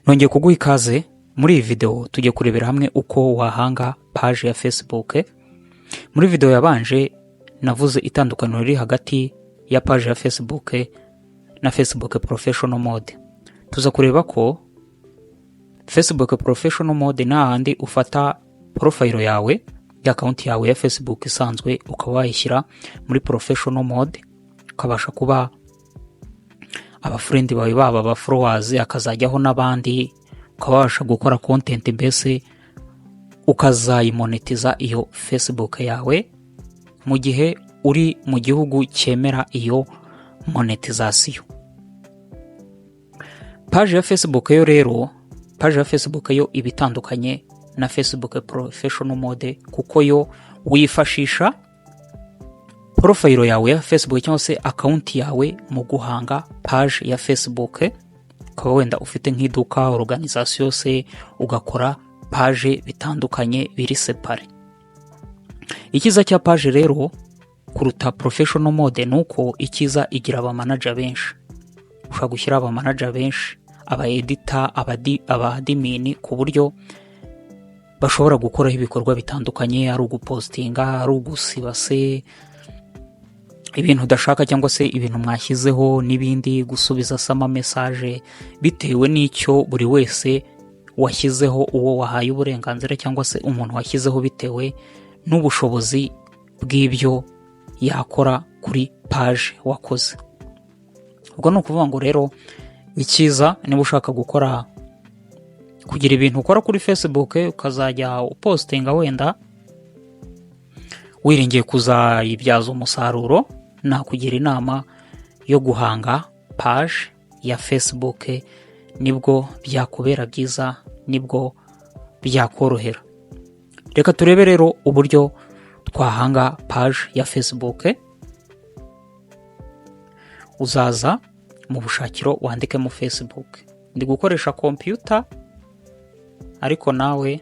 Nongeye kuguha ikaze. Muri iyi video tugiye kurebera hamwe uko wahanga page ya Facebook. Muri video yabanje navuze itandukaniro riri hagati ya page ya Facebook na Facebook Professional Mode. Tuza kureba ko Facebook Professional Mode ni hahandi ufata profile yawe ya account yawe ya Facebook isanzwe, ukaba wayishyira muri Professional Mode, ukabasha kuba aba friend bawe baba aba followers, akazajyaho n'abandi, ukaba wabasha gukora content, mbese ukazayimonetiza iyo Facebook yawe mu gihe uri mu gihugu cyemera iyo monetization. Page ya Facebook yo rero, page ya Facebook yo iba itandukanye na Facebook Professional Mode, kuko yo wifashisha profile yawe ya Facebook cyangwa se account yawe mu guhanga page ya Facebook. Ukaba wenda ufite nk'iduka, organization se, ugakora page bitandukanye biri separate. Icyiza cya page rero kuruta Professional Mode ni uko icyiza igira aba manager benshi. Ushobora gushyiraho aba manager benshi, aba editor, aba admin, ku buryo bashobora gukoraho ibikorwa bitandukanye, ari ugupostinga, ari ugusiba se ibintu udashaka cyangwa se ibintu mwashyizeho n'ibindi, gusubiza se ama message, bitewe n'icyo buri wese washyizeho, uwo wahaye uburenganzira cyangwa se umuntu washyizeho, bitewe n'ubushobozi bw'ibyo yakora kuri page wakoze. Ubwo ni ukuvuga ngo rero icyiza, niba ushaka gukora, kugira ibintu ukora kuri Facebook, ukazajya upostinga wenda wiringiye kuzayibyaza umusaruro, nakugira inama yo guhanga page ya Facebook. Nibwo byakubera byiza, nibwo byakorohera. Reka turebe rero uburyo twahanga page ya Facebook. Uzaza mu bushakiro wandikemo Facebook. Ndi gukoresha kompiyuta, ariko nawe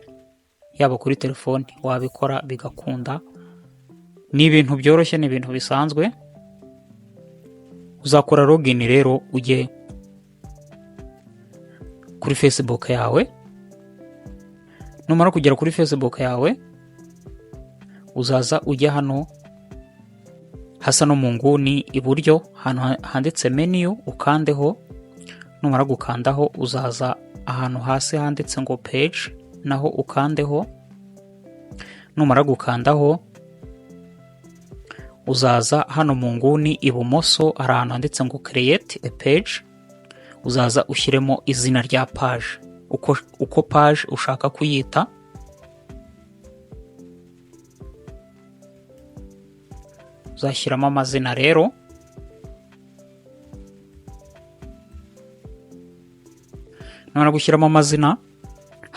yaba kuri telefoni wabikora bigakunda. Ni ibintu byoroshye, ni ibintu bisanzwe. Uzakora login rero, ujye kuri Facebook yawe. Numara kugera kuri Facebook yawe, uzaza ujya hano hasa no mu nguni iburyo, ahantu handitse menu, ukandeho. Numara gukandaho, uzaza ahantu hasi handitse ngo page, naho ukandeho. Numara gukandaho, uzaza hano mu nguni ibumoso, hari ahantu handitse ngo create a page. Uzaza ushyiremo izina rya page, uko page ushaka kuyita. Uzashyiramo amazina rero. Numara gushyiramo amazina,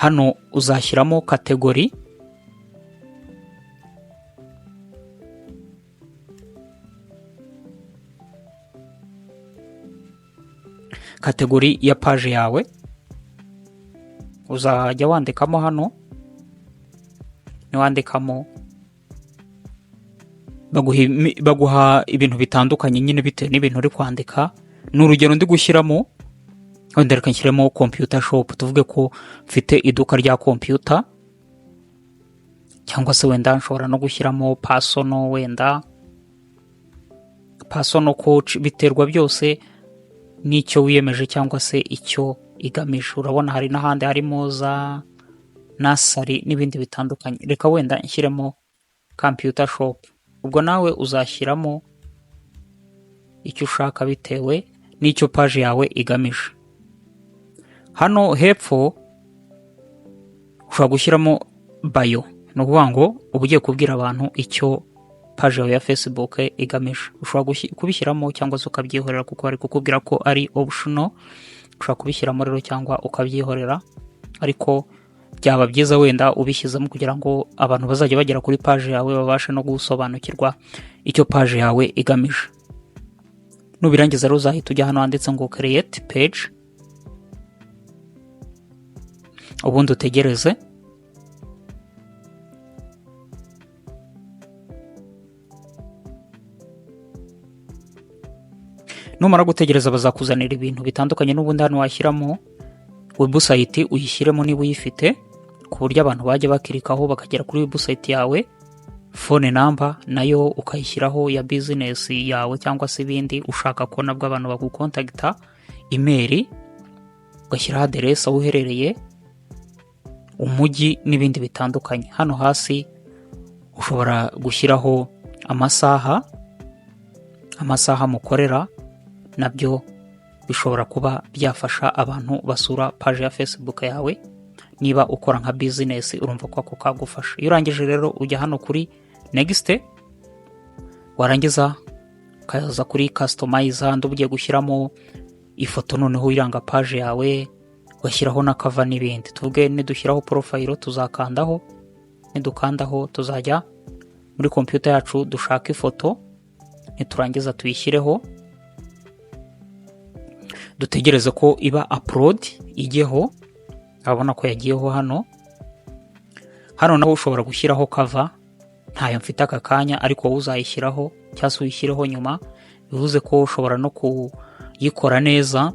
hano uzashyiramo category. Category ya page yawe uzajya wandikamo hano. Niwandikamo, baguha ibintu bitandukanye nyine bitewe n'ibintu uri kwandika. Ni urugero ndi gushyiramo, wenda reka nshyiremo computer shop, tuvuge ko mfite iduka rya computer, cyangwa se wenda nshobora no gushyiramo personal, wenda personal coach. Biterwa byose n'icyo wiyemeje cyangwa se icyo igamije. Urabona hari n'ahandi harimo za nursery n'ibindi bitandukanye. Reka wenda nshyiremo computer shop. Ubwo nawe uzashyiramo icyo ushaka bitewe n'icyo page yawe igamije. Hano hepfo ushobora gushyiramo bio, ni ukuvuga ngo uba ugiye kubwira abantu icyo page yawe ya Facebook igamije. Ushobora kubishyiramo cyangwa se ukabyihorera, kuko bari kukubwira ko ari optional. Ushobora kubishyiramo rero cyangwa ukabyihorera, ariko byaba byiza wenda ubishyizemo kugira ngo abantu bazajya bagera kuri page yawe babashe no gusobanukirwa icyo page yawe igamije. Nubirangiza rero, uzahita ujya hano handitse ngo create page, ubundi utegereze. Numara gutegereza, bazakuzanira ibintu bitandukanye. N'ubundi hano washyiramo Website uyishyiremo niba uyifite, ku buryo abantu bajya bakirikaho bakagera kuri website yawe. Phone number nayo ukayishyiraho ya business yawe cyangwa se ibindi ushaka ko nabwo abantu bagukontakita. Email, ugashyiraho aderesi, aho uherereye, umujyi n'ibindi bitandukanye. Hano hasi ushobora gushyiraho amasaha mukorera, nabyo bishobora kuba byafasha abantu basura page ya Facebook yawe. Niba ukora nka business, urumva ko ako kagufasha. Iyo urangije rero, ujya hano kuri next, warangiza ukaza kuri customize. Handi uba ugiye gushyiramo ifoto noneho iranga page yawe, ugashyiraho na cover n'ibindi. Tuvuge nidushyiraho profile, tuzakandaho. Nidukandaho, tuzajya muri kompiyuta yacu dushaka ifoto, niturangiza tuyishyireho, dutegereze ko iba upload ijyeho. Urabona ko yagiyeho hano. Hano naho ushobora gushyiraho cover. Ntayo mfite aka kanya, ariko wowe uzayishyiraho cyangwa se uyishyireho nyuma. Bivuze ko ushobora no kuyikora neza,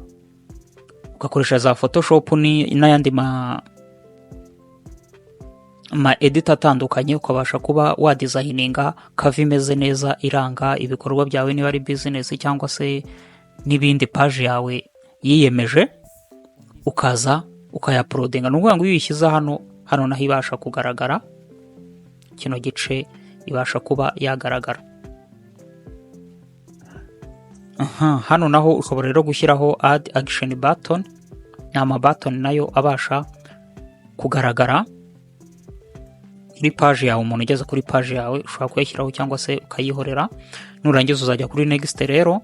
ugakoresha za Photoshop n'ayandi ma editor atandukanye, ukabasha kuba wadesigninga cover imeze neza iranga ibikorwa byawe, niba ari business cyangwa se n'ibindi page yawe yiyemeje, ukaza ukayauploadinga. Ni ukuvuga ngo iyo uyishyize hano, hano naho ibasha kugaragara, kino gice ibasha kuba yagaragara. Aha, hano naho ushobora rero gushyiraho add action button. Ni amabutton nayo abasha kugaragara kuri page yawe. Umuntu ugeze kuri page yawe ushobora kuyashyiraho cyangwa se ukayihorera. Nurangiza uzajya kuri next rero,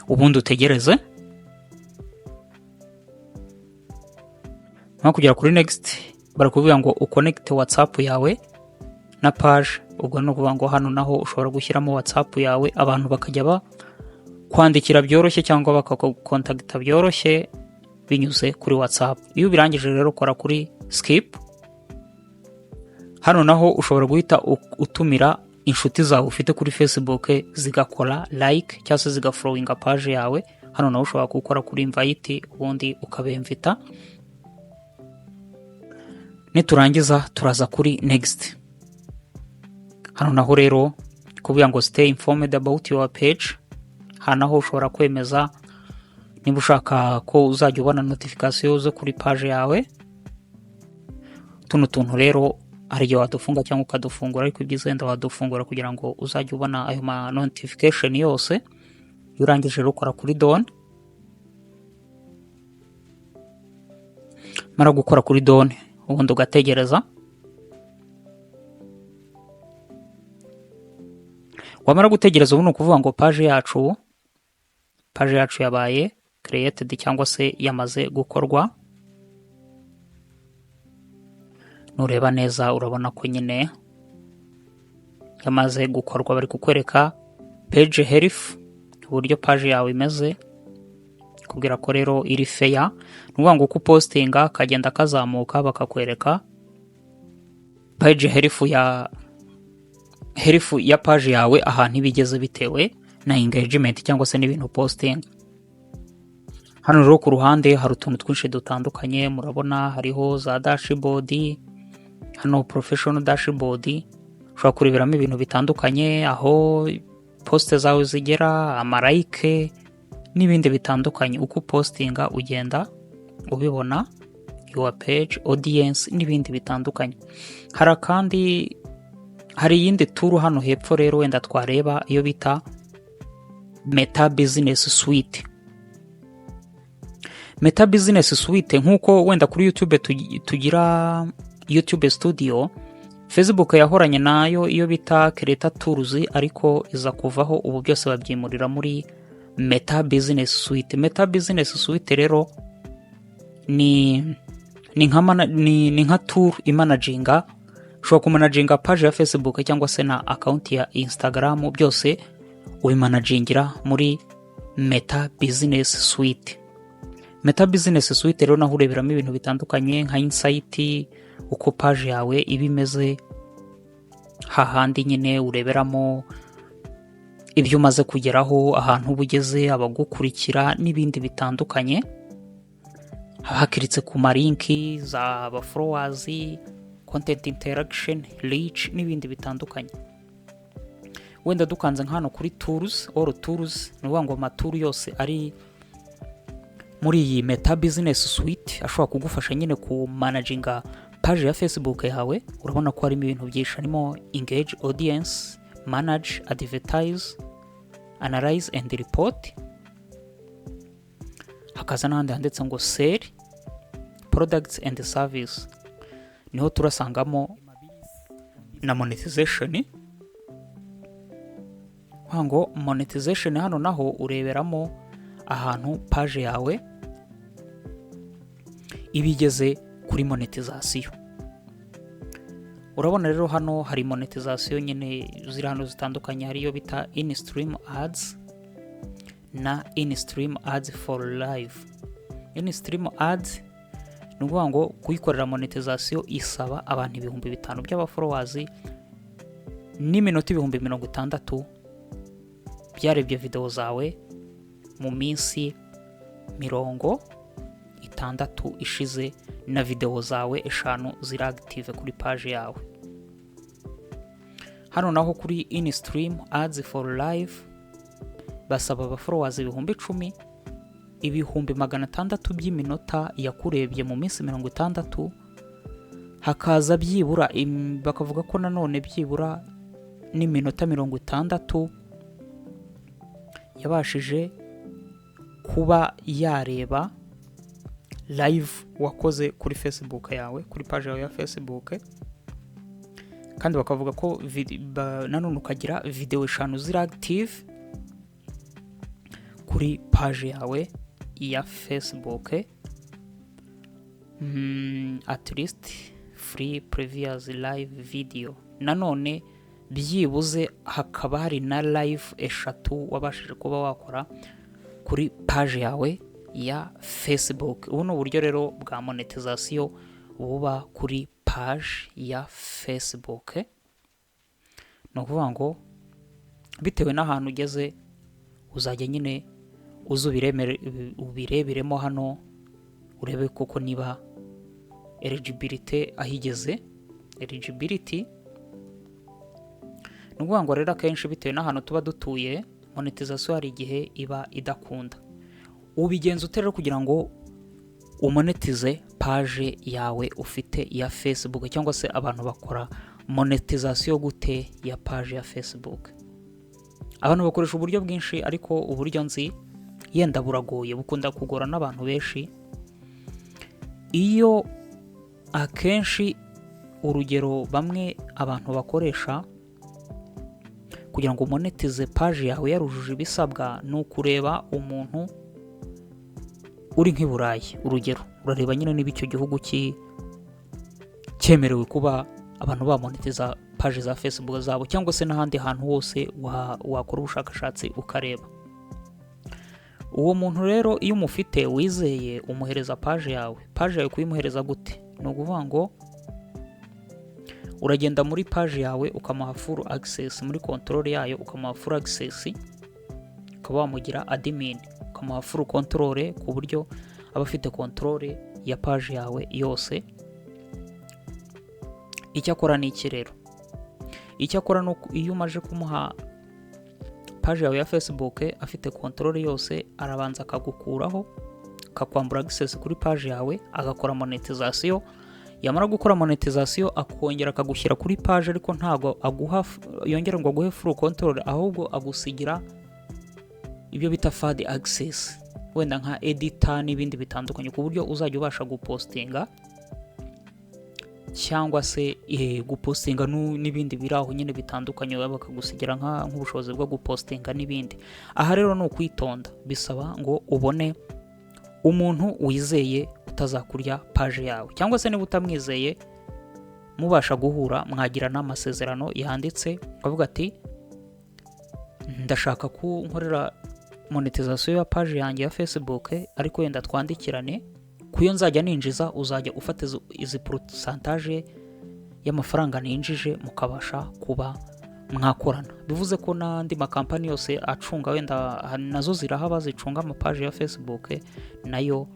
ubundi utegereze. Nyuma kugera kuri next, barakubwira ngo uconnecte WhatsApp yawe na page. Ubwo ni ukuvuga ngo hano naho ushobora gushyiramo WhatsApp yawe, abantu bakajya bakwandikira byoroshye cyangwa bakagukontakita byoroshye binyuze kuri WhatsApp. Iyo ubirangije rero, ukora kuri skip. Hano naho ushobora guhita utumira inshuti zawe ufite kuri Facebook zigakora like cyangwa se zigafollowinga page yawe. Hano naho ushobora gukora kuri invite, ubundi ukabemvita. Niturangiza turaza kuri next. Hano naho rero kuvuga ngo stay informed about your page. Hano naho ushobora kwemeza niba ushaka ko uzajya ubona notification zo kuri page yawe. Tuno tuntu rero hari igihe wadufunga cyangwa ukadufungura, ariko ibyiza wenda wadufungura kugira ngo uzajye ubona ayo ma notification yose. Iyo urangije rero, ukora kuri done. Mara gukora kuri done, ubundi ugategereza. Wamara gutegereza, ubu ni ukuvuga ngo page yacu yabaye created cyangwa se yamaze gukorwa. Nureba neza, urabona ko nyine yamaze gukorwa. Bari kukwereka page health, uburyo page yawe imeze, kubwira ko rero iri fair. Ni ukuvuga ngo uko upostinga kagenda kazamuka, bakakwereka page health ya page yawe, ahantu iba igeze bitewe na engagement cyangwa se n'ibintu posting. Hano rero ku ruhande hari utuntu twinshi dutandukanye. Murabona hariho za dashboard hano, professional dashboard, ushobora kureberamo ibintu bitandukanye, aho post zawe zigera, amalike n'ibindi bitandukanye. Uko upostinga ugenda ubibona, your page audience n'ibindi bitandukanye. Hari kandi hari iyindi tool hano hepfo rero wenda twareba, iyo bita Meta Business Suite. Meta Business Suite, nk'uko wenda kuri YouTube tugira YouTube Studio, Facebook yahoranye nayo iyo bita Creator Tools, ariko iza kuvaho. Ubu byose babyimurira muri Meta Business Suite. Meta Business Suite rero ni nka tool imanaginga, ushobora kumanaginga page ya Facebook cyangwa se na account ya Instagram, byose ubimanagingira muri Meta Business Suite. Meta Business Suite rero naho ureberamo ibintu bitandukanye nka insight, uko page yawe iba imeze, hahandi nyine ureberamo Ibyo umaze kugeraho, ahantu uba ugeze, abagukurikira n'ibindi bitandukanye. Haba hakiritse ku ma link za ba followers, content interaction, reach n'ibindi bitandukanye. Wenda dukanze nka hano kuri tools, all tools, ni ukuvuga ngo ama tools yose ari muri iyi Meta Business Suite ashobora kugufasha nyine ku managinga page ya Facebook yawe. Urabona ko harimo ibintu byinshi, harimo engage audience, manage, advertise, analyze and report. Hakaza n'ahandi handitse ngo sell products and service, niho turasangamo na monetization. Kuvuga ngo monetization, hano naho ureberamo ahantu page yawe iba igeze kuri monetization. Urabona rero hano hari monetization nyine ziri hano zitandukanye. Hari iyo bita in-stream ads na in-stream ads for live. In-stream ads ni ukuvuga ngo kuyikorera monetization isaba abantu 5000 by'aba followers n'iminota 60,000 byarebye videwo zawe mu minsi 60 ishize, na videwo zawe 5 ziri active kuri page yawe. Hano naho kuri in-stream ads for live basaba aba followers 10,000, 600,000 by'iminota yakurebye mu minsi 60, hakaza byibura bakavuga ko nanone byibura n'iminota 60 yabashije kuba yareba live wakoze kuri Facebook yawe, kuri page yawe ya Facebook. Kandi bakavuga ko nanone ukagira videwo 5 ziri active kuri page yawe ya Facebook, at least three previous live video. Nanone byibuze hakaba hari na live 3 wabashije kuba wakora kuri page yawe ya Facebook. Ubu ni uburyo rero bwa monetization buba kuri page ya Facebook. Ni ukuvuga ngo bitewe n'ahantu ugeze uzajya nyine uza ubireberemo hano, urebe koko niba eligibility aho igeze. Eligibility ni ukuvuga ngo rero akenshi bitewe n'ahantu tuba dutuye, monetization hari igihe iba idakunda. Ubigenza ute rero kugira ngo umonetize page yawe ufite ya Facebook, cyangwa se abantu bakora monetization gute ya page ya Facebook? Abantu bakoresha uburyo bwinshi, ariko uburyo nzi yenda buragoye, bukunda kugora n'abantu benshi. Iyo akenshi urugero bamwe abantu bakoresha kugira ngo umonetize page yawe yarujuje ibisabwa ni ukureba umuntu uri nk'i Burayi. Urugero, urareba nyine niba icyo gihugu cyemerewe kuba abantu bamonetiza page za Facebook zabo, cyangwa se n'ahandi hantu hose wakora ubushakashatsi ukareba. Uwo muntu rero iyo umufite wizeye, umuhereza page yawe. Page yawe kuyimuhereza gute? Ni ukuvuga ngo uragenda muri page yawe ukamuha full access, muri control yayo ukamuha full access, ukaba wamugira admin, ukamuha full control ku buryo aba afite control ya page yawe yose. Icyo akora ni iki rero? Icyo akora ni uko iyo umaze kumuha page yawe ya Facebook afite control yose, arabanza akagukuraho, akakwambura access kuri page yawe, agakora monetization. Yamara gukora monetization, akongera akagushyira kuri page, ariko ntabwo aguha yongera ngo aguhe full control, ahubwo agusigira ibyo bita third access, wenda nka editor n'ibindi bitandukanye, ku buryo uzajya ubasha gupostinga cyangwa se gupostinga n'ibindi biri aho nyine bitandukanye, bakagusigira nk'ubushobozi bwo gupostinga n'ibindi. Aha rero ni ukwitonda, bisaba ngo ubone umuntu wizeye utazakurya page yawe, cyangwa se niba utamwizeye mubasha guhura, mwagira n'amasezerano yanditse, ukavuga ati: "Ndashaka ko nkorera monetization ya page yanjye ya Facebook, ariko wenda twandikirane ku yo nzajya ninjiza, uzajya ufata izi pourcentage y'amafaranga ninjije," mukabasha kuba Mwakorana, bivuze ko n'andi makampani yose acunga, wenda nazo zirahaba zicunga amapaji ya Facebook, nayo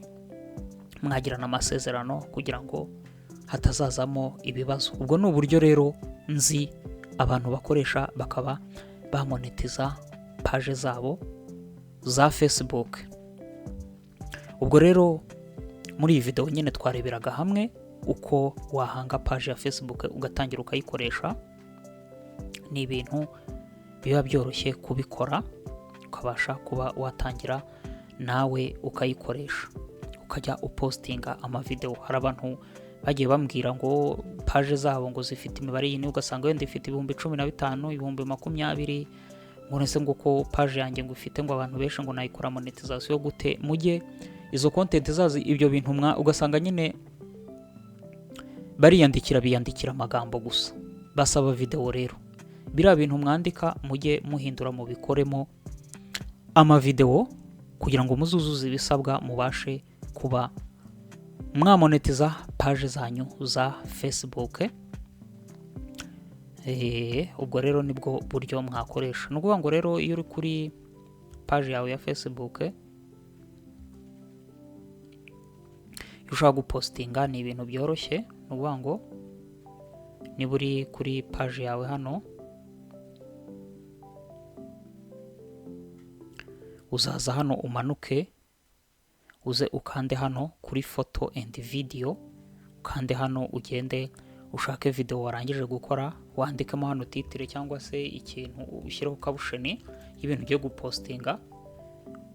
mwagirana amasezerano kugira ngo hatazazamo ibibazo. Ubwo ni uburyo rero nzi abantu bakoresha bakaba bamonetiza paje zabo za Facebook. Ubwo rero muri iyi videwo nyine twareberaga hamwe uko wahanga paje ya Facebook ugatangira ukayikoresha. Ni ibintu biba byoroshye kubikora, ukabasha kuba watangira nawe ukayikoresha, ukajya upostinga amavidewo. Hari abantu bagiye bambwira ngo paje zabo ngo zifite imibare yini, ugasanga wenda ifite 15,000, 20,000, ngo ese ngo ko paje yanjye ngo ifite ngo abantu benshi, ngo nayikora monetization gute? Mujye izo content zazo, ibyo bintu mwa ugasanga nyine bariyandikira, biyandikira amagambo gusa, basaba videwo. Rero biriya bintu mwandika mujye muhindura, mubikoremo amavidewo kugira ngo muzuzuze ibisabwa, mubashe kuba mwamonetiza paje zanyu za Facebook. Ubwo rero nibwo buryo mwakoresha. Ni ukuvuga ngo rero iyo uri kuri paje yawe ya Facebook, iyo ushaka gupostinga ni ibintu byoroshye. Ni ukuvuga ngo niba uri kuri paje yawe hano, uzaza hano umanuke, uze ukande hano kuri photo and video, ukande hano, ugende ushake video warangije gukora, wandikemo hano title cyangwa se ikintu, ushyireho caption y'ibintu ugiye gupostinga,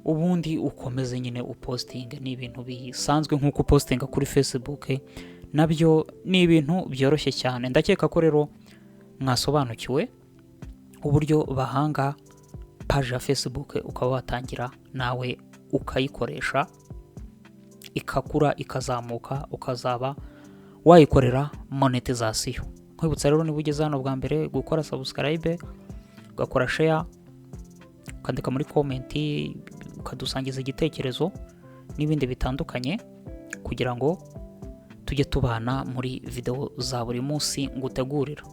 ubundi ukomeze nyine upostinge. Ni ibintu bisanzwe nk'uko upostinga kuri Facebook, nabyo ni ibintu byoroshye cyane. Ndakeka ko rero mwasobanukiwe uburyo bahanga paji ya Facebook, ukaba watangira nawe ukayikoresha, ikakura, ikazamuka, ukazaba wayikorera monetization. Nkwibutsa rero, niba ugeze hano bwa mbere, gukora subscribe, ugakora share, ukandika muri comment, ukadusangiza igitekerezo n'ibindi bitandukanye, kugira ngo tujye tubana muri videwo za buri munsi ngutegurira.